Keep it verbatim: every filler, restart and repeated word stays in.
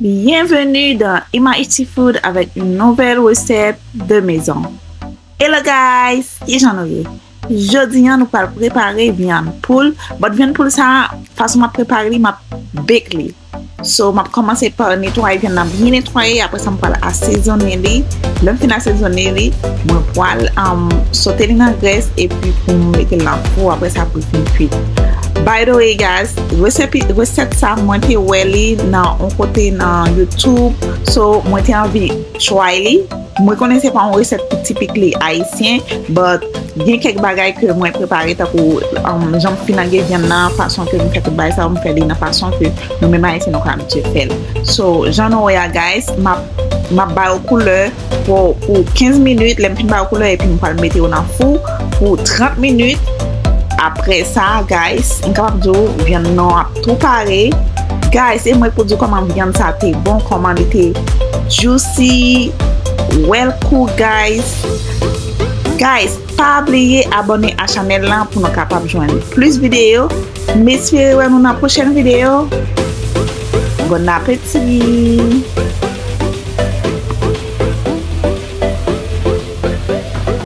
Bienvenue dans Ima Iti Food avec une nouvelle recette de maison. Hello guys, kijan nou ye? Jodi a nou pral prepare vyann poul, but vyann poul sa, fason m ap prepare li, m ap bake li. So, m ap kòmanse pa netwaye vyann nan, byen netwaye, apre sa m pral asezonnen li. Lè m fin asezonnen li, mwen pral um, sote li nan grès epi pou m mete l nan fou, apre sa pou l fin kuit. By the way guys, resèt sa mwen te wè li nan yon kote nan YouTube, so mwen te anvi try li. Mwen konnen se pa yon resèt ki tipikli ayisyen, but gen kèk bagay ke mwen prepare tankou um, jan m finage vyann nan, fason ke m fè tout bagay sa, m fè li nan fason ke nou menm ayisyen nou ka abitye fè l. So, jan nou wè a guys, m ap m ap ba yo koulè pou, pou kenz minit, lè m fin ba yo koulè epi m pral mete yo nan fou pou trant minit. Apre sa guys, m kapab di w vyann nan ap tou pare. Guys, e mwen pou di w kòman vyann sa te bon, kòman li te juicy, well cook guys. Guys, pa bliye abòne a chanèl lan pou nou kapab jwenn plis videyo. M espere wè nou nan pwochèn videyo. Bon apeti!